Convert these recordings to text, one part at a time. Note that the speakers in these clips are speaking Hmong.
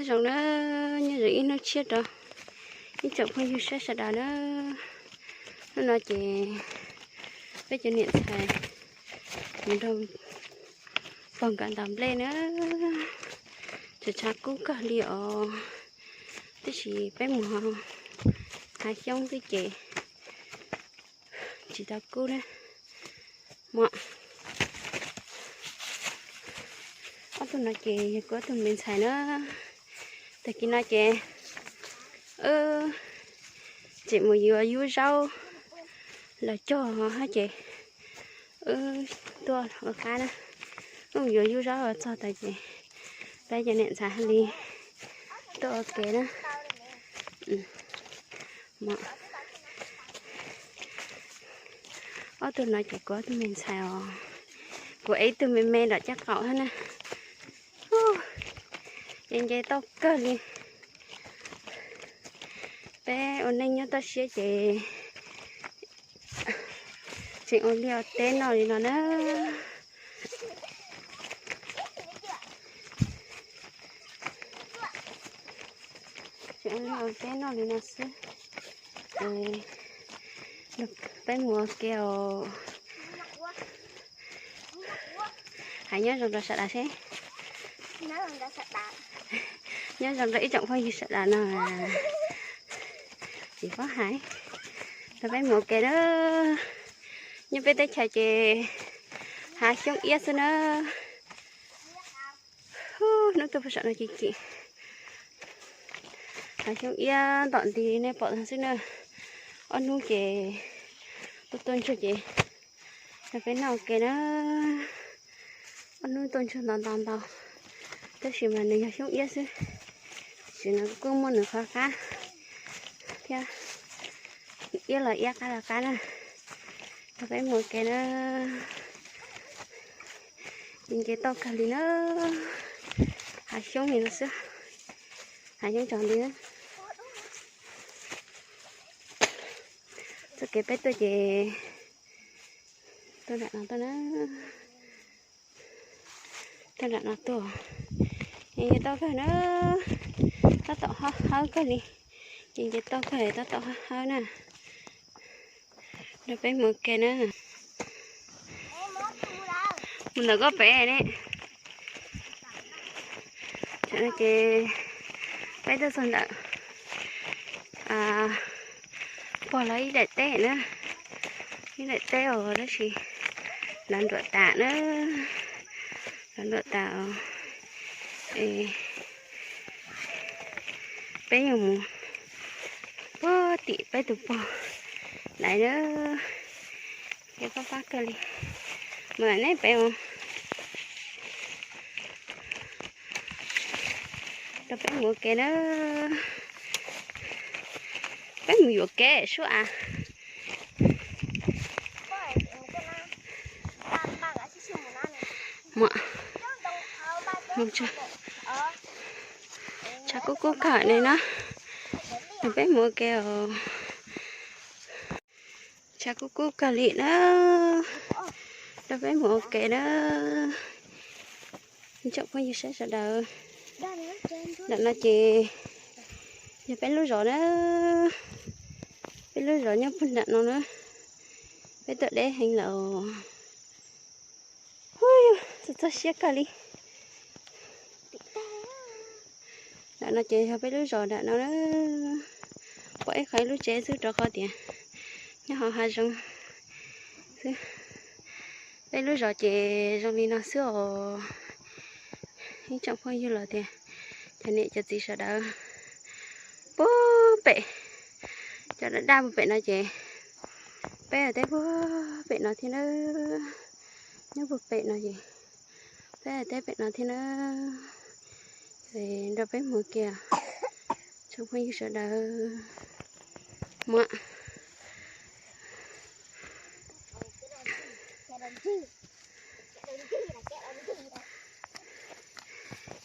Nyob zoo na, nyob zoo ib hnub tshiab rau ib tsoom phooj ywg saib sawv daws na. Hnub no ces peb cov niam ntxhais mus nrog pog nkawd ntaus nplej na. Tshav tshav kub kawg li os, tab sis peb mus hav xyoob xwb ces tsis tau kub na. Muaj ob tug no ces yog kuv ob tug me ntxhais na. Tag kis no ces wb tseem mus yuav yub zaub los cog hab ces wb tuaj ua qab na. Wb mus yuav yub zaub ua txog tas ces peb cov niam ntxhais hab li tuaj ua ke na. Ob tug no ces kuv ob tug me ntxhais os, kuv ev ib tug me me nram caj qaum hab na. Ces nce toj kawg li. Peb ua neej nyob toj siab ces tseem ua liaj ua teb noj li no na. Tseem ua liaj ua teb noj li no xwb. Peb mus ua ke os. Hais nyob zoo rau sawv daws seb. Nyob zoo rau ib tsoom phooj ywg sawv daws no. Tsis paub hais. Rau peb mus ua ke na. Nyob peb teb chaws ces hav xyoob iab xwb na. Hnub tuaj pem saum no ces cim hav xyoob iab ntom nti nej pom xwb na. Ob hnub ces tuaj tuaj ntsuag ces rau peb noj ua ke na. Ob hnub tuaj ntsuag ntau ntau ntau, tab sis mas nws yog xyoob iab xwb, tab sis nws kuj muaj nws qhov qab thiab, iab los iab qab los qab na. Rau peb mus ua ke na. Nce toj kawg li na, hav xyoob li no xwb, hav xyoob tso nti na. Txoj kev peb tuaj ces tuaj nram no tuaj na, tuaj nram no tuaj. Nce toj kawg na, tab tom hawb hawb kawg li, ces nce toj kawg tab tom hawb hawb na. Rau peb mus ua ke na. Mus ntawm koj pem ne. Tam no ces peb tuaj txog ntawm pog lawv ib daim teb na, ib daim teb os, tab sis lawv nruam tas na, lawv nruam tas os. Peb yuav mus puag tim peb tus pog lawv na, kev pab pab kawg li. Mus ne peb mus, rau peb mus ua ke na, peb mus yuam kev suab av. Mus, tshav kub kub kawg li na, rau peb mus ua ke os. Tshav kub kub kawg li na, rau peb mus ua ke na. Ib tsoom phooj ywg saib sawv daws, ntawm no ces yog peb lub zos na, peb lub zos nyob puag nram no na, peb tuaj deb heev lawm. Hu, txog txog siab kawg li. Ntawm no ces yog peb lub zos ntawm no na, pom ib qho ib lub tsev xwb rau qhov tias nyob hauv hav zoov xwb. Peb lub zos ces zoo li no xwb os. Ib tsoom phooj ywg los tias cov niam cov txiv sawv daws puag pem, cov daj daj puag pem no ces peb teb puag pem no thiab na, nyob puag pem no ces peb teb pem no thiab na. Nrog peb mus kiag, tsoom phooj ywg sawv daws. Muam,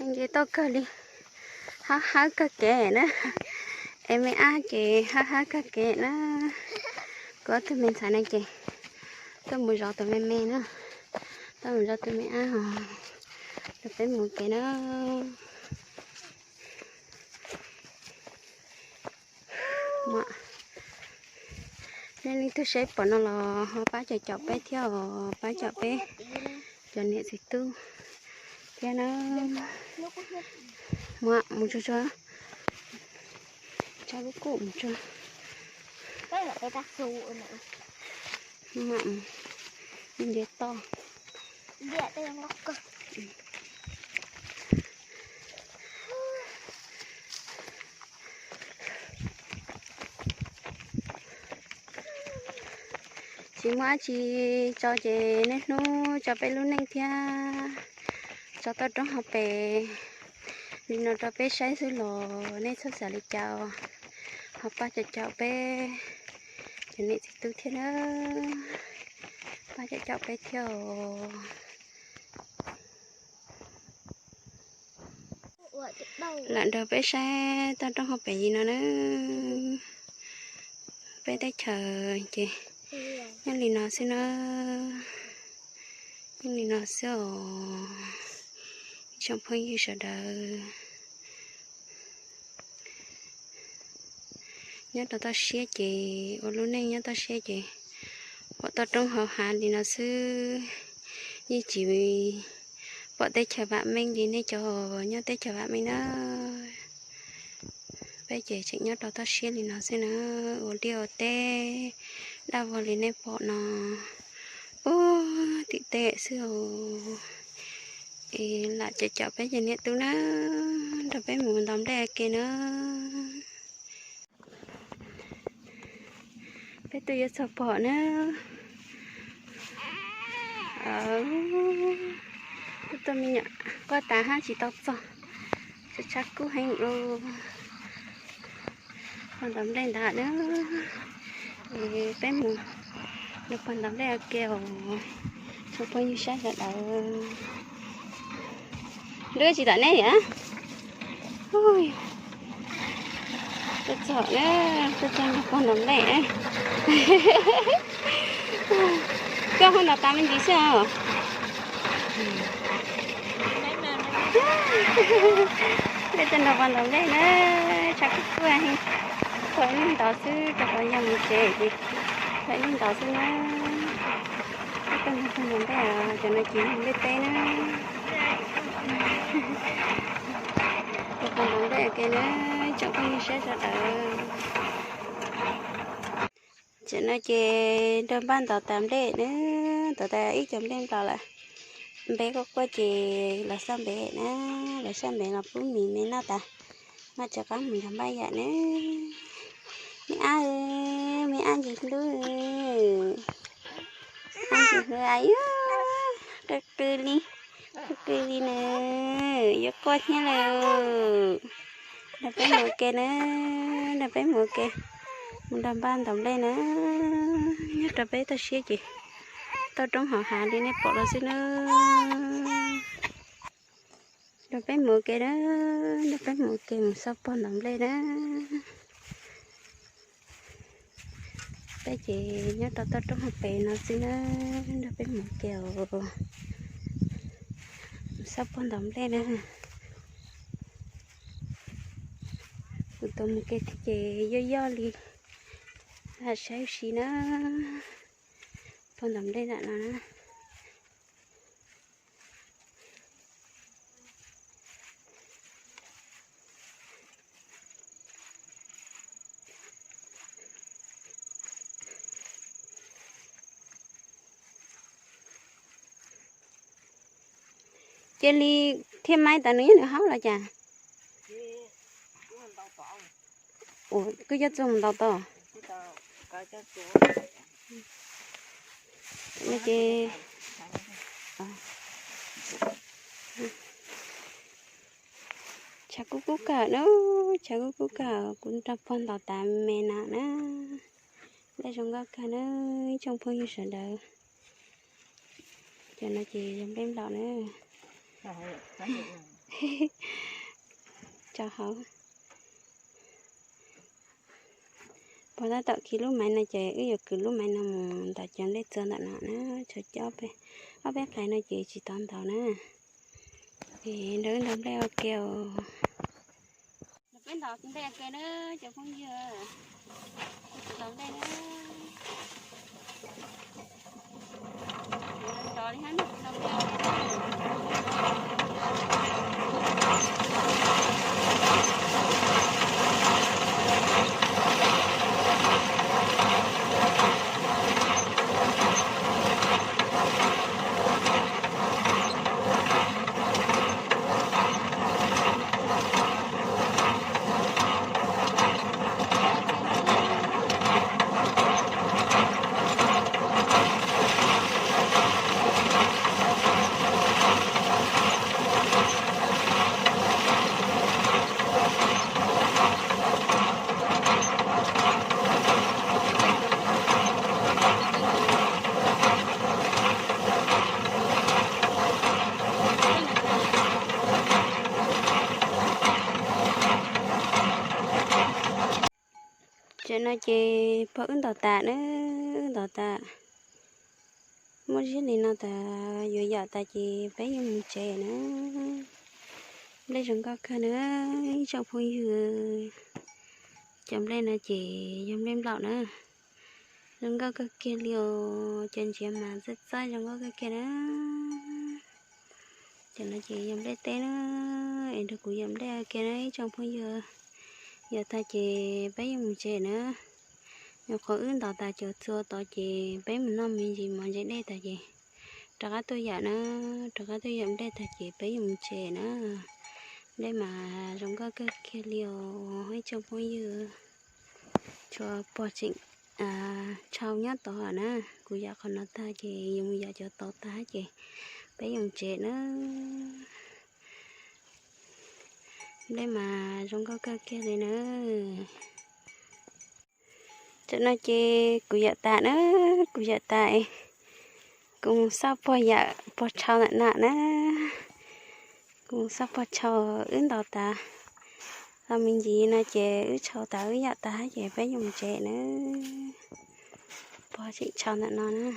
nce toj kawg li, hab hawb kawg kev na. Es me ab ces hab hawb kawg kev na. Kuv ob tug me ntxhais no ces tuaj mus zov tus me me na, tuaj mus zov tus me ab os. Rau peb mus kev na. Nej leej twg saib pom no los ho pab caum caum peb thiab os, pab caum peb cov niam txiv tub thiab na. Mus, mus tsuag tsuag, tsa kuj kuj mus tsuag. Mam mus nce toj. Tsis muaj dab tsi tso ces niaj hnub tso peb lub neej thiab tso toj roob hauv pes li no rau peb saib xwb los nej txhob xav li cas, ho pab caum caum peb cov niam txiv tub thiab na, pab caum caum peb thiab os. Lam nrog peb saib toj roob hauv pes li no na. Peb teb chaws ces nyob li no xwb na, nyob li no xwb os. Ib tsoom phooj ywg sawv daws, nyob rau toj siab ces ua lub neej nyob toj siab ces pom toj roob hauv hav li no xwb, yeej tsis pom teb chaws vam meej li nej cov nyob teb chaws vam meej na. Peb ces tseem nyob rau toj siab li no xwb na, ua liaj ua teb daj vog li nej pom no, ub, tim tej xwb os. Es lam caum caum peb cov niam tub na, nrog peb mus ntaus nplej ua ke na. Peb tuaj yuav txog pom na. Tuaj tuaj me nyuam quaj tas hab tsis tau txog, tshav tshav kub heev li. Pog ntaus nplej ntag na. Es peb mus nrog pog ntaus nplej ua ke os, tsoom phooj ywg sawv daws. Nrog tsis tom neb a. Tuaj txog na, tuaj txog nrog pog ntaus nplej. Koj hu ntaus tas me ntsis xwb os. Peb tuaj nrog pog ntaus nplej na, tshav kub kub heev. Thaum ib ntov xwb, rau qhov yog mus tsev ces thaum ib ntov xwb na. Peb tuaj nrog pog ntaus nplej, cov no ces yog nplej teb na. Nrog pog ntaus nplej ua ke na, tsoom phooj ywg sawv daws. Tam no ces nrog npaj ntaus tas nplej na, ntaus tas ib co nplej nplaum lawm. Npe quaj quaj ces los xauj npe na, los xauj npe los pub mis me noj tas, noj rov qab mus nrog npaj yam na. Me ab, me ab ntsis hlub, ab ntsis hlub, qw qw li, qw qw li na, yuav quaj thiab lawm. Nrog peb mus ua ke na, nrog peb mus ua ke, mus nrog npaj ntaus nplej na. Nyob rau peb toj siab ces toj roob hauv hav li nej pom no xwb na. Nrog peb mus ua ke na, nrog peb mus ua ke mus xauj pog ntaus nplej na. Peb ces nyob rau toj roob hauv pes no xwb na, nrog peb mus ua ke os. Mus xauj pog ntaus nplej na. Kuv tus mus ke thiab ces yoj yoj li, lam saib ua si na. Pog ntaus nplej nram no na. Cia li thiaj maib tas nws nyob nws haub los cas? Ua, koj coj txuag mus ntaus tau. No ces tshav kub kub kawg na, tshav kub kub kawg, kuv nrog pog ntaus tas me no na. Nplej zoo nkauj kawg na, ib tsoom phooj ywg sawv daws. Cov no ces yog nplej nplaum na. Tso hauv. Pog tab tom khi lub maiv no ces wb yuav kwv lub maiv no mus ntaus cov nplej txuag ntawm no na, tshuav cov ob peb qais no ces tsis tau ntaus na. Es nrog wb ntaus nplej ua ke os. Peb ntaus ntej ke na cov phooj ywg, tus ntaus ntej na. Tam no ces pog wb ntaus tas na, wb ntaus tas. Muaj zib li no tas yuav yam tas ces peb yuav mus tsev na. Nplej zoo nkauj kawg na ib tsoom phooj ywg. Cov nplej no ces yog nplej nplaum na. Zoo nkauj kawg kiag li os, cov ntsiav mas txaij txaij zoo nkauj kawg kiag na. Cov no ces yog nplej teb na, es nrog kuv yam nplej kiag na ib tsoom phooj ywg. Yam tas ces peb yuav mus tsev na. Nyuam qhuav wb ntaus tas cov txhua tod ces peb mus noj me ntsis mov ntse dej tas ces rov qab tuaj yam na, rov qab tuaj yam nplej tas ces peb yuav mus tsev na. Nplej mas zoo nkauj kawg kiag li os ib tsoom phooj ywg. Tshuav pog tseem tshau nyob tod na, kuv yam qhov no tag ces yuav mus yam cov tod tag ces peb yuav mus tsev na. Nplej mas zoo nkauj kawg kiag li na. Tam no ces kuv yam tas na, kuv yam tas, kuv mus xauj pog yam pog tshau ntawm na na. Kuv mus xauj pog tshau, wb ntaus tas los me ntsis no ces wb tshau tas wb yam tas ces peb yuav mus tsev na. Pog tseem tshau ntawm no na.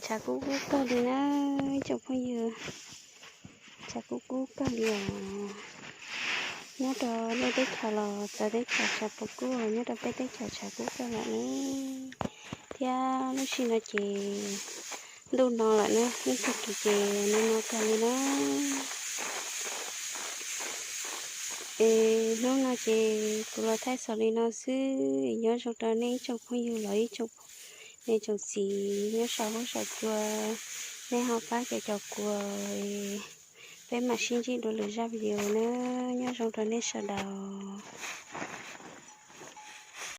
Tshav kub kub kawg li na ib tsoom phooj ywg. Tshav kub kub kawg li os. Nyob rau nej teb chaws los txawv teb chaws tshav puas kub, nyob rau peb teb chaws tshav kub kawg lawm na. Thiab lub sij no ces ntuj no lawm na, ib tag kis ces no no kawg li na. Es hnub no ces kuv los thaij xaus li no xwb, nyob zoo rau nej ib tsoom phooj ywg los ib tsoom niam tsoom txiv nyob saum huab saum cua, nej ho pab cov cov kuas, peb mam sib ntsib dua lwm zaj video na, nyob zoo rau nej sawv daws.